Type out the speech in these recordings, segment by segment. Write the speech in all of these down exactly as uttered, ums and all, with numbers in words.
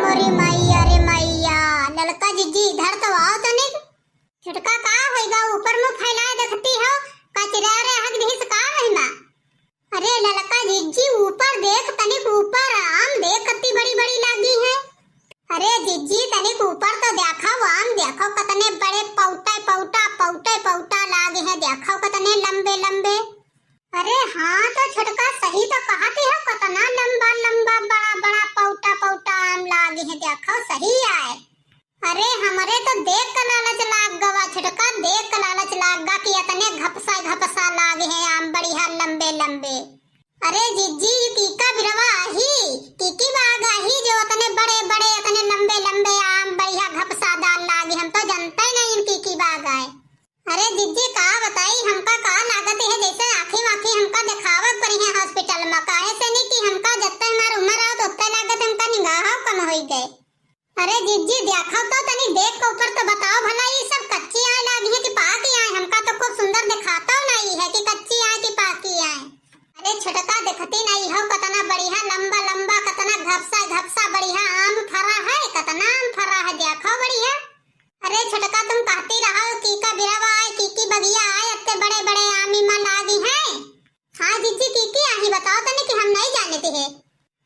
अरे मैया, अरे मैया, ललका जिज्जी, इधर तो आओ तनिक। छोटका, का होइगा, ऊपर मुँह फैलाए देखती हो, का चिरैर अहक दिहिस का महिमा? अरे ललका जिज्जी, ऊपर देख, तनिक ऊपर, आम देख, कत्ती बड़ी बड़ी लागी है। अरे जिज्जी, तनिक ऊपर तो देखो, आम देखो, कतने बड़े पौटा पौटा, पौटे पौटा लागे हैं, देखो कतने लंबे लंबे। अरे हाँ, तो छोटका सही तो कहती हो, कतना लंबा लंबा, बड़ा बड़ा पौटा पौटा आम लागे हैं, देखो सही आए। अरे हमरे तो देख के लालच लाग गवा छोटका, देख के लालच लाग गा कि अतने घपसा घपसा लागे हैं आम बढ़िया लंबे लंबे। अरे जिज्जी, ई कीका बिरवा आही, कीकी बाग आही जो अतने बड़े बड़े, अतने लंबे लंबे आम बढ़िया घपसादार लागे, हम तो जनते नहीं इन कीकी बाग आए। अरे जिज्जी, का बताई, हमका का लागत है जैसे आँखी वाँखी हमका देखावे पड़ी है hospital में, काहे से नहीं कि हमका जत्ते हमार उम्र आओ तो उत्ते लागत हमका निगाह कम होई गए। अरे जिज्जी, देखो तो तनी देख के ऊपर तो बताओ भला, ई सब कच्ची आय लागी है कि पाकी आय? हमका तो खूब सुंदर देखातो नहीं है कि कच्ची आय कि पाकी आय। अरे छोटका, देखती नहीं हो कतना बढ़िया लंबा लंबा, कतना घपसा घपसा बढ़िया आम फरा है, कतना आम फरा है, देखो बढ़िया। अरे छोटका, तुम कहती रहो कीका बिरवा आय, कीकी बगिया आय, अत्ते बड़े बड़े आम इमा लागी हैं। हाँ जिज्जी, कीकी आही बताओ तनी कि हम नहीं जानते हैं।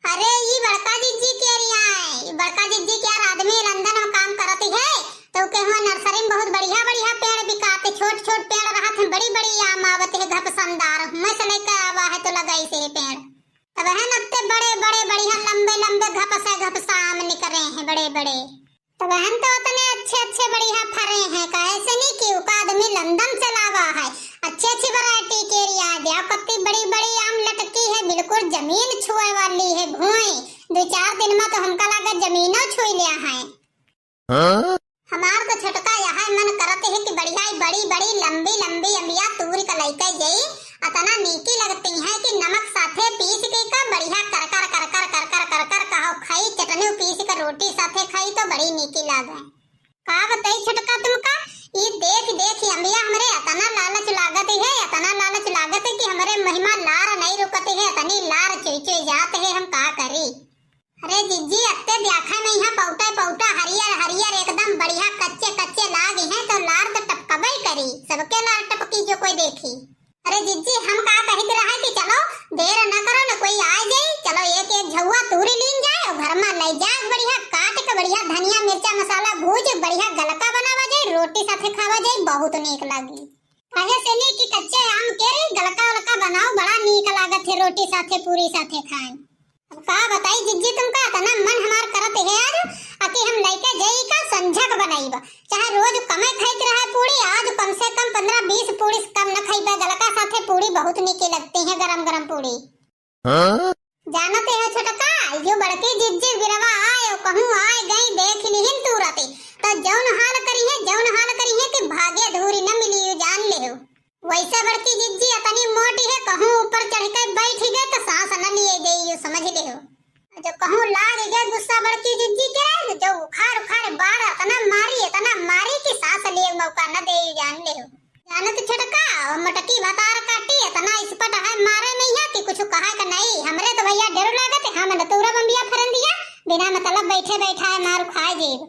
अरे ई बड़का जिज्जी के रिया है, ई बड़का जिज्जी के यार आदमी लंदन में काम करती है, तो के हुआ nursery में बहुत बढ़िया बढ़िया पेड़ बिकाते, छोट छोट पेड़ रहत हैं, बड़ी बड़ी आम आवत है घपसनदार, मैं से लेकर आवा है तो लगाई से पेड़। तब है न अत्ते बड़े बड़े बढ़िया लंबे लंबे घपसा घपसा आम निकरे हैं बड़े बड़े। तब हम तो उतने अच्छे अच्छे बढ़िया फरे हैं, काहे से नहीं कि उका आदमी लंदन से लावा है, अच्छी अच्छी variety के रिया द्या, कत्ती बड़ी बड़ी आम लटकी है, बिल्कुल जमीन छुए वाली है भुई। दो चार दिन में तो हमका लागे जमीनो छुई लिया है। हाँ? हमार तो छोटका यह मन करत है कि बढ़िया ही बड़ी बड़ी लंबी लंबी अम्बिया तूर के लइके जाई, अतना नीकी लगती है कि नमक साथे पीस के का बढ़िया कर कर कर कर कर कर कर कर कहो खाई, चटनी पीस के रोटी साथे खाई तो बड़ी नीकी लागे। का बताई छोटका तुमका, ई देख देख ई अम्बिया हमरे अतना लालच लागत है, अतना लालच लागत है कि हमरे मुँह मा लार नहीं रुकत है, अतनी लार चुई चुई जात है, हम का करी। अरे जिज्जी, अत्ते ब्याखा में यहाँ पौटा पौटा हरियर हरियर एकदम बढ़िया कच्चे कच्चे लाग हैं तो लार तो टपकबे करी, सबके लार टपकी जो कोई देखी। अरे जिज्जी, हम का कहित रहे कि चलो देर न करो न कोई आ जाई, चलो एक एक झउआ तूरी लीन जाए और घर में ले जाए, बढ़िया काट के बढ़िया धनिया मिर्चा मसाला भूज बढ़िया गलका बनावा जाए, रोटी साथे खावा जाए, बहुत नीक लागी। काहे से नहीं कि कच्चे आम के रे गलका वलका बनाओ, बड़ा नीक लागत है रोटी साथे पूरी साथे खाए। अब का बताई जिज्जी तुमका, इतना मन हमार करत है आज, अके हम लइके जाई का संझक बनाइब। चाहे रोज कमे खाइत रहे पूरी, आज कम से कम पन्द्रह बीस पूरी से कम न खाइबे। गलका साथे पूरी बहुत नीके लगती हैं, गरम गरम पूरी। हाँ? जानते हो छोटका, यो बड़की जिज्जी बिरवा आयो, कहूँ आय गई देख लिहिन तुरते, तो जौन हाल करी है, जौन हाल करी है कि भागे धूरी न मिली, यो जान ले हो। वैसे बड़की जिज्जी अतनी मोटी है, कहूँ ऊपर चढ़ के बैठ गए तो सांस न लिए दे, यू समझ ले हो। जो कहूँ लाग गए गुस्सा बड़की जिज्जी के, जो उखाड़ उखाड़ बाढ़ अतना मारी, अतना मारी कि सांस लिए मौका न दे, यू जान ले हो। जानत छोटका, वो मोटकी भतार काटी, अतना इस्पट है मारे में यहाँ कि कुछ कहा का नहीं। हमरे तो भैया डर लागत, हम न तूरा बम्बिया फरन दिया, बिना मतलब बैठे बैठा है मारू खाए जेब।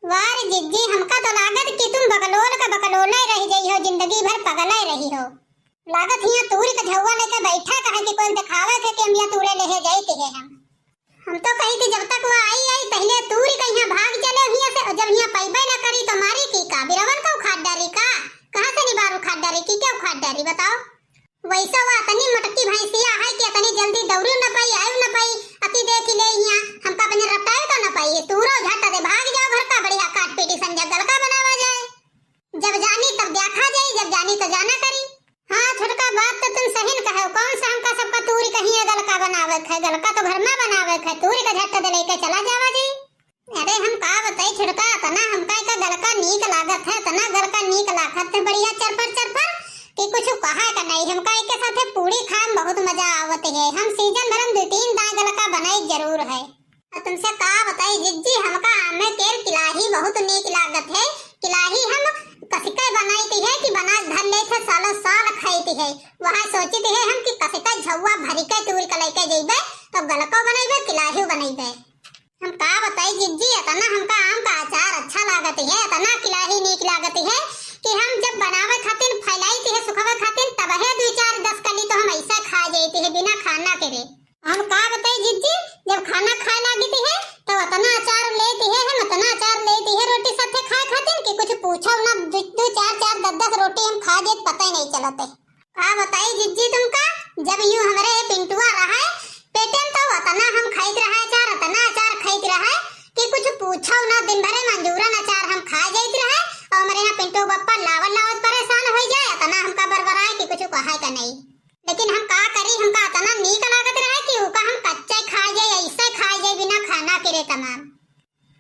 वाह रे जिज्जी, हमका तो लागत कि तुम बकलोल का बकलोले रह जाई हो, जिंदगी भर पगले रही हो। लागत हियाँ तूरी का झउआ लेके बैठा, कहे कि कोई दिखावे थे कि हम यहाँ तूरे ले जाई के हम। हम तो कही थी जब तक वो आई, आई पहले तूरी का यहाँ भाग चले हियाँ से, और जब यहाँ पैबे न करी तो मारी की का, बिरवन का उखाड़ डारी का? कहाँ से निबार उखाड़ डारी की, क्या उखाड़ डारी बताओ? वैसे वो अतनी मोटकी भैंसिया है कि अतनी जल्दी दौड़ू न पाई, आयु न पाई, अति देख ले हियाँ, हमका अपने रपटाए तो न पाई, तूरो झट दे, भाग जाओ घर का, बढ़िया काट पीटी संझक गलका बनावा जाए। जब जानी तब देखा जाई, जब जानी तो जाना करी। हाँ छोटका, बात तो तुम सही न कहे, कौन सा हमका सबका तूरी कहीं है गलका बनावे है, गलका तो घर में बनावे है, तूरी का झट दे लेके चला जावा जाई। अरे हम का बताई छोटका, इतना हमका एका गलका नीक लागत है, इतना गलका नीक लागत है, बढ़िया चरपर चरपर कि कुछ कहा का नहीं। हमका एके साथे पूरी खाए में बहुत मजा आवत है। हम सीजन भर में दो तीन दाई गलका बनाई जरूर है। और तुमसे का बताई जिज्जी, हमका आमे केर किलाही बहुत नीक लागत है। किलाही हम कसिके बनाई थी है कि बना के धर ले थे, सालों साल खाई थी है। वहाँ सोची थी है हम कि कसिके झउआ भरी के तूर के लेके जइबे, तो गलको बनइबे, किलाही बनइबे। हम का बताई जिज्जी, पूछो ना, दिन भरे मंजूरन अचार हम खाए जाइत रहे और हमरे यहाँ पिंटू बप्पा लावत लावत परेशान होइ जाए, अतना हमका बरबराए कि कुछ कहे का नहीं। लेकिन हम का करी, हमका अतना नीक लागत रहे कि उका हम कच्चे खाए जाए, ऐसे खाए जाए बिना खाना के रे तमाम।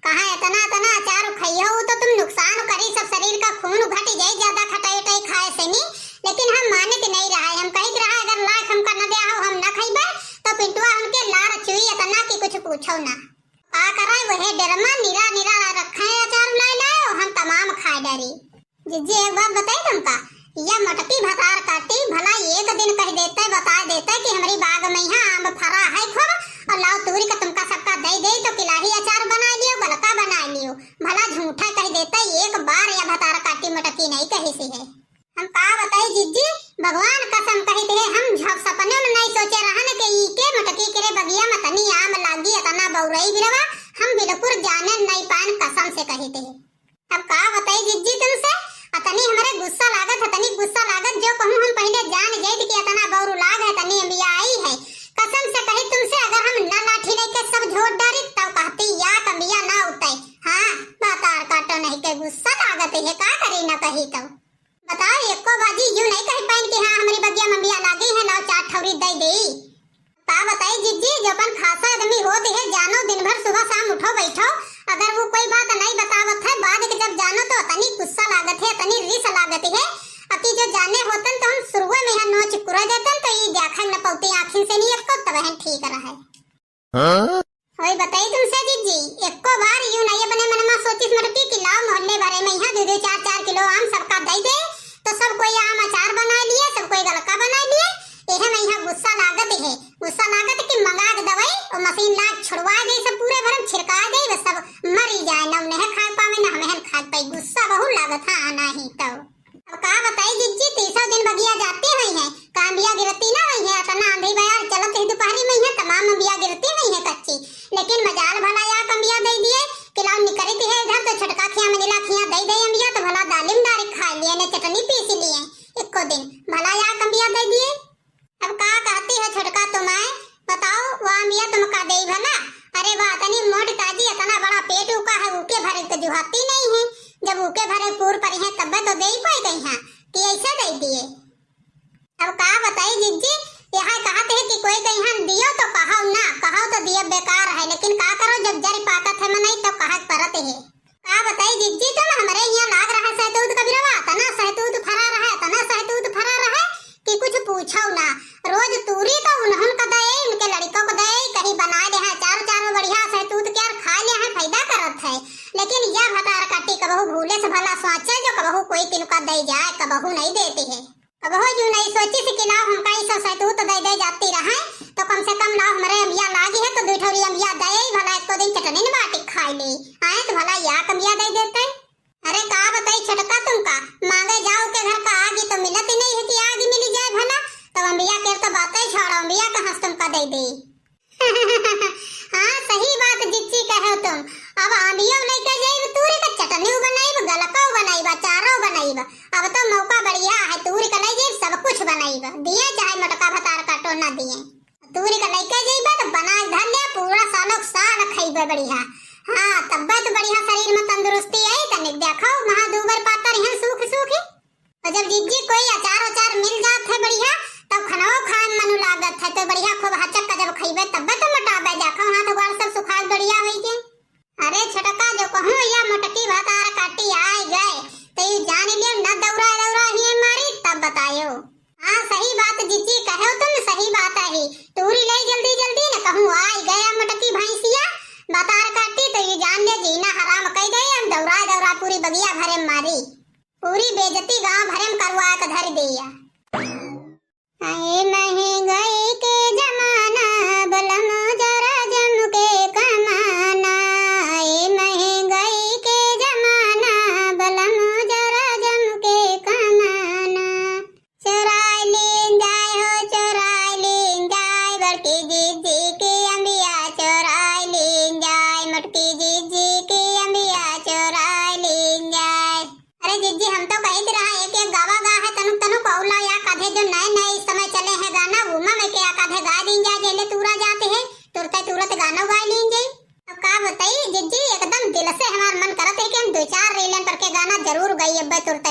कहाँ इतना, इतना अचार खइहो, उ तो तुम नुकसान करी, सब शरीर का खून घट जाई, ज्यादा खटाई उटाई खाए से नी। लेकिन हम मानित नहीं रहा, हम कहित रहा, "अगर लाख हमका न द्या हो, हम न खइबे।" तो पिंटुआ उनके लार चुई इतना कि कुछ पूछो ना। का करे, वहे डरमा निरा निरा रखे अचार लाए लाए, हम तमाम खाए डरी। जिज्जी, एक बात बताई तुमका, या मोटकी भतार काटी, भला एक दिन कह देते, बता देते कि हमरी बाग में यहाँ आम फरा है खूब, और लाओ तूरी का तुमका सबका दे दे, तो किलाही अचार बना लियो, गलका बना लियो। भला झूठा कह देते, एक बार या भतार काटी मोटकी नहीं कही सी है। हम का बताई जिज्जी, भगवान कसम कहित है, हम झ-, सपने में नहीं सोचे रहन कि ई के मोटकी के रे बगिया में तनी आम लागी, इतना बउरई बिरवा, हम बिल्कुल जाने नहीं पान, कसम से कहित है। अब का बताई जिज्जी तुमसे, अतनी हमरे गुस्सा लागत है, तनी गुस्सा लागत, जो कहूँ हम पहिले जान जाइत कि अतना बौरू लाग है, तनी अम्बिया आई है। कसम से कही तुमसे, अगर हम ना लाठी लेके सब झोंट डारी, तब कहती या कमिया ना उतई। हाँ, भतार काटो नहीं के गुस्सा लागत है, का करी ना कही तो। बताओ, एको बाजी यूं नहीं कही पाइन कि हाँ, हमरी बगिया में अम्बिया लागी है, लाओ चार ठौरी दे देई। का बताई जिज्जी, जो अपन खासा आदमी होत है, जानो दिन भर सुबह शाम उठो बैठो, अगर वो कोई बात नहीं बतावत है, बाद के जब जानो तो अतनी गुस्सा लागत है, अतनी रिस लागत है, अति जो जाने होतन तो हम शुरुए में यहाँ नोच कुरे देतन, तो ई देखा न पौते आँखिन से नहीं एको तबहन ठीक रहे। हाँ? वही बताई तुमसे जिज्जी, एको बार यूं नहीं अपने मन में सोचिस मोटकी कि लाओ मोहल्ले भरे में यहाँ दो दो चार चार किलो आम सबका दे दे, तो सब कोई आम अचार बना लिए, सब कोई गलका बना लिए। यह में यहाँ गुस्सा लागत है, गुस्सा लागत कि मंगा के दवाई और मशीन लाग छुड़वा दे, सब पूरे भरम छिड़का दे, बस सब मरी जाए, ना उन्हें खा पावे, ना हमें खा पाई। गुस्सा बहुत लागत है, आना ही तो। अब का बताई जिज्जी, तीसों दिन बगिया जाती हुई है, का अम्बिया गिरती ना हुई है, अतना आंधी बयार चलत है दोपहरी में है, तमाम अम्बिया गिरती हुई है कच्ची, लेकिन मजाल भला या अम्बिया दे दिए, किलाव निकरती है इधर तो छोटका खिया मंजिला खिया दे दे अम्बिया, तो भला दालिम डारी खा लिए ने चटनी पीस लिए, एको दिन भला या अम्बिया दे दिए। अब का कहती है छोटका तुम्हें, बताओ, वो अम्बिया तुमका देई भला? अरे वाह, अतनी मोट ताजी, अतना बड़ा पेट उका है, उके भरे तो जुहाती नहीं है। जब उके भरे पूर परी है, तब तो देई पाई गई है कि ऐसा दे दिए। अब का बताई जिज्जी, यहाँ कहत है कि कोई कहीं दियो तो कहो ना, कहो तो दिए बेकार है, लेकिन का करो, जब जर पाकत है मनई तो कहा परत है। का बताई जिज्जी, तुम हमरे यहाँ लाग रहा सहतूत का बिरवा, तना सहतूत फरा रहा, तना सहतूत फरा रहा कि कुछ पूछो ना। रोज तूरी तो उन्हन का दे, उनके लड़कों को दे, कहीं बना ले हैं चारो चारो बढ़िया सहतूत के यार खा ले हैं, फायदा करत है। लेकिन यह भतार काटी कबहू भूले से भला सोचे जो कबहू कोई तिनका दे जाए, कबहू नहीं देती है। कबहू यूं नहीं सोची से कि लाओ हमका ई सब सहतूत दे दे जाती रहे, तो कम से कम लाओ हमरे अम्बिया लागी है तो दो ठौरी अम्बिया दे, भला एको दिन चटनी न बाटी खाई ले। आए तो भला या अम्बिया दे देते। अरे का बताई छोटका तुमका, मांगे जाओ के घर का आगी तो मिलत ही नहीं है कि आगी मिली जाए भला, तो अम्बिया के तो बातें छोड़ो, अम्बिया कहाँ से तुमका दे दे। हाँ, सही बात जिज्जी कहो तुम। अब आंधियो लेके जाइब, तूरी का चटनियो बनाइब, गलकाओ बनाइब, अचारो बनाइब। अब तो मौका बढ़िया है, तूरी का ले जाइब, सब कुछ बनाइब। दिए चाहे मोटका भतार काटो ना दिए। तूरी का लेके जाइब तो बना के धर ले, पूरा सालों के साल खइबे बढ़िया। हाँ, तब्बे तो बढ़िया शरीर में तंदुरुस्ती आई, तनिक देखो, वहाँ दू बार पातर हैं सूख सूख। और जब जिज्जी कोई अचार उचार मिल जात है बढ़िया, तब खनवो खाए में मनु लागत है। तो बढ़िया खूब हचक का जब खइबे तब्बे तो मोटाबे, देखो हाथ गोड़ सब सुखाल बढ़िया होई के। अरे छोटका जो कहूँ या मोटकी भतार काटी आए गए, तो ये जान लियो न दौरा दौरा ही मारी तब बतायो। हाँ सही बात जिज्जी कहो तुम, सही बात है। तूरी ले जल्दी जल्दी न कहूँ आए गए मोटकी भैंसिया भतार काटी, तो ये जान ले जीना हराम कई दे, हम दौरा दौरा पूरी बगिया भरे मारी। पूरी बेइज्जती गांव भरे में करवा के धर दिया। आए महंगाई के जमाना, बलमो जरा जम के कमाना। आए महंगाई के जमाना, बलमो जरा जम के कमाना। चोराई लीन जाए हो, चोराई लीन जाए, बड़की जिज्जी की अम्बिया चोराई लीन जाए, मोटकी जिज्जी की अम्बिया चोराई लीन जाए। अरे जिज्जी, हम तो कहित रहा एक एक गावा गा है तनुक तनुक औला या कधे जो नए नए इस समय चले हैं गाना, उमा में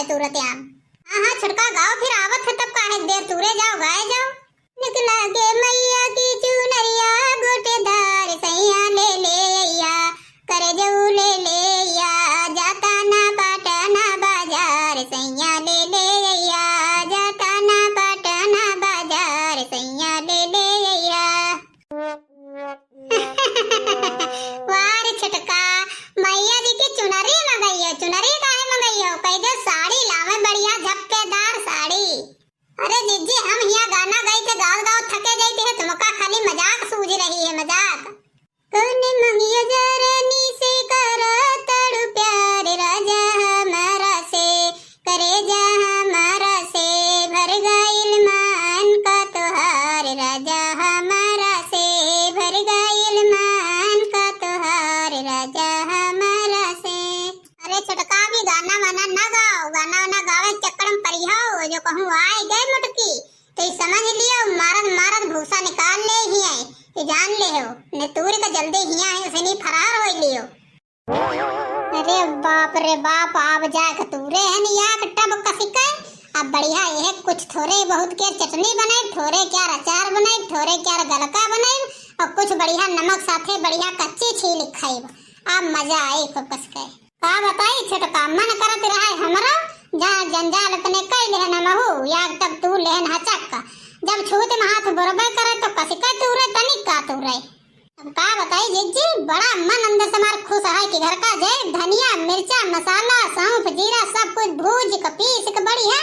तुरत आम। हाँ, हाँ, छोटका गाओ, फिर आवत है तब काहे देर, तुरे जाओ, गाए जाओ। निक लागे मैया की चुनरिया गोटेदार, सैया ले ले अइया, करे जऊ ले ले अइया, जाता ना पटना बाजार, सैया ले ले अइया, जाता ना पटना बाजार, सैया ले ले अइया। वाह रे छोटका, मैया जी की चुनरी मंगइयो, चुनरी काहे मंगइयो? कह दे साड़ी लावे बढ़िया झपकेदार साड़ी। अरे जिज्जी, हम हियाँ गाना गाई के गावत गावत थके जाइत है, तुमका खाली मजाक सूझ रही है, मजाक। कौन मंगिया जरनी से करा तड़ू प्यार राजा हमारा से, करेजा हमारा से भर गइल मान का तोहार, राजा हमारा से भर गइल मान का तोहार, राजा हमारा से। अरे छोटका, अभी गाना वाना ना गाओ, गाना वाना गावे के चक्कर में परिहो, जो कहूँ आए गए मोटकी, तो ई समझ लियो, मारत मारत भूसा निकाल ले ही है, ये जान ले हो, ने तूर का जल्दी हियाँ है, उसे नहीं फरार हो लियो। अरे बाप रे बाप, आप जाए के तूरे है नहीं, आग टब कसिके। अब बढ़िया यह कुछ थोरे बहुत के चटनी बनाए, थोरे क्या अचार बनाए, थोरे क्या गलका बनाए, और कुछ बढ़िया नमक साथे बढ़िया कच्ची छील खाइब। अब मजा आई खूब कसिके। का बताई छोटका, मन करत रहे हमरा, जहाँ जंजाल अपने कई लेहन हमहू, याद तब तू लेहन हचक। जब छूत में हाथ बरबे करे तो कसिके तूरे, तनिक का तूरे। अब का बताई जिज्जी, बड़ा मन अंदर से हमार खुश है कि घर का जे धनिया, मिर्चा, मसाला, सौंफ, जीरा सब कुछ भूज के पीस के बढ़िया,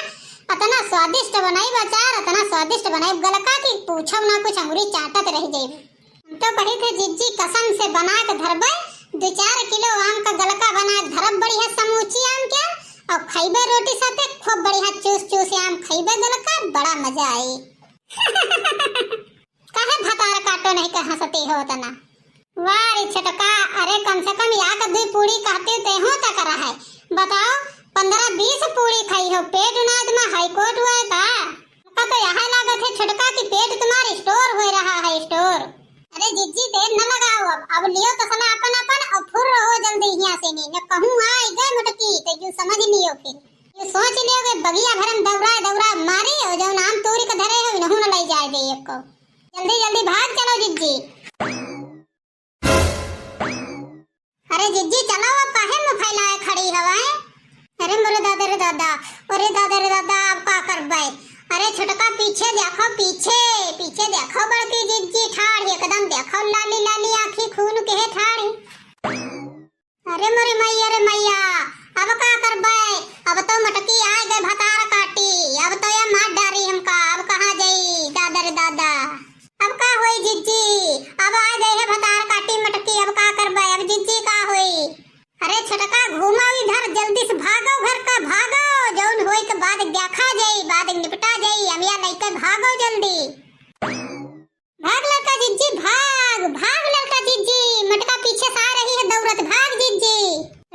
अतना स्वादिष्ट बनाई अचार, अतना स्वादिष्ट बनाई गलका कि पूछो ना कुछ, अंगुरी चाटत रह जाई। हम तो कही थे जिज्जी कसम से बना के धरबे, दो चार किलो आम का गलका बना के धरब बढ़िया समूची आम के, और खइबे रोटी साथे खूब बढ़िया चूस चूस आम खइबे गलका, बड़ा मजा आई। काहे भतार काटो नहीं के हंसती हो तना? वाह रे छोटका, अरे कम से कम या का दुई पूड़ी कहते ते हो तक रहे। बताओ, पन्द्रह बीस पूड़ी खाई हो, पेट उनाद में हाई कोर्ट हुआ है का? हमका तो यह लागत है छोटका कि पेट तुम्हार स्टोर हो रहा है, स्टोर। अरे जिज्जी, देर न लगाओ, अब, अब लियो तो समय अपन अपन और फुर्र हो जल्दी हियाँ से, नहीं न कहूँ आई गए मोटकी, तो यू समझ लियो फिर। यू सोच लियो कि बगिया भरन दौड़ा दौड़ा मारी और जौन आम तूरी के धरे हो, इनहू न ले जाए दे एक को। जल्दी जल्दी भाग चलो जिज्जी। अरे जिज्जी, चलो, अब काहे मुँह फैलाए खड़ी हवे? अरे मोरे दादा रे दादा, अरे दादा रे दादा, अब का करबे? अरे छोटका, पीछे देखो, पीछे, पीछे देखो, बड़की जिज्जी ठाढ़ी, एकदम देखो, लाली लाली आँखी खून के है ठाढ़ी। अरे मोरे मैया रे मैया, अब का करबे? अब तो मटकी आए गए भतार काटी, अब तो या मार डारी हमका, अब कहाँ जाई दादा रे दादा? अब का होई जिज्जी, अब आए गए है भतार काटी मटकी, अब का करबे? अब जिज्जी का होई? अरे छोटका, घूमो इधर, जल्दी से भागो घर का, भागो, जौन होई के बाद देखा जाई, बाद निपटा जाई, अमिया लइके भागो जल्दी। भाग लड़का जिज्जी, भाग, भाग लड़का जिज्जी, मटका पीछे से आ रही है दौड़त, भाग जिज्जी।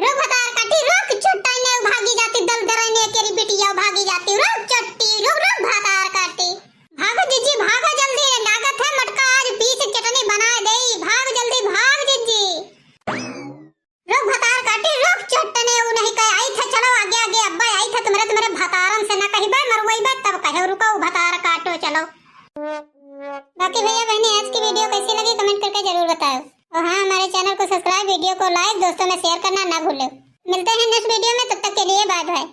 रुक भतार काटी, रुक, चट्टाने भागी जाती, दल दरने केरी बिटिया भागी जाती, रुक चट्टी, रुक, रुक भतार काटी। भागो जिज्जी, भागो जल्दी, लागत है मटका आज पीस चटनी बनाए देई, भाग जल्दी, भाग जिज्जी। रुक भतार काटी, रुक चट्टने, ऊ नहीं कहे, आई थे, चलो आगे आगे, अब्बा आई थे, तुम्हारे, तुम्हारे भतारन से ना कहिबे, मरवइबे, तब कहे, रुको भतार काटो, चलो। बाकी भैया बहनी, आज की वीडियो कैसी लगी, कमेंट करके जरूर बताओ। और हाँ, हमारे चैनल को सब्सक्राइब, वीडियो को लाइक, दोस्तों में शेयर करना ना भूलो। मिलते हैं नेक्स्ट वीडियो में, तब तक के लिए बाय बाय।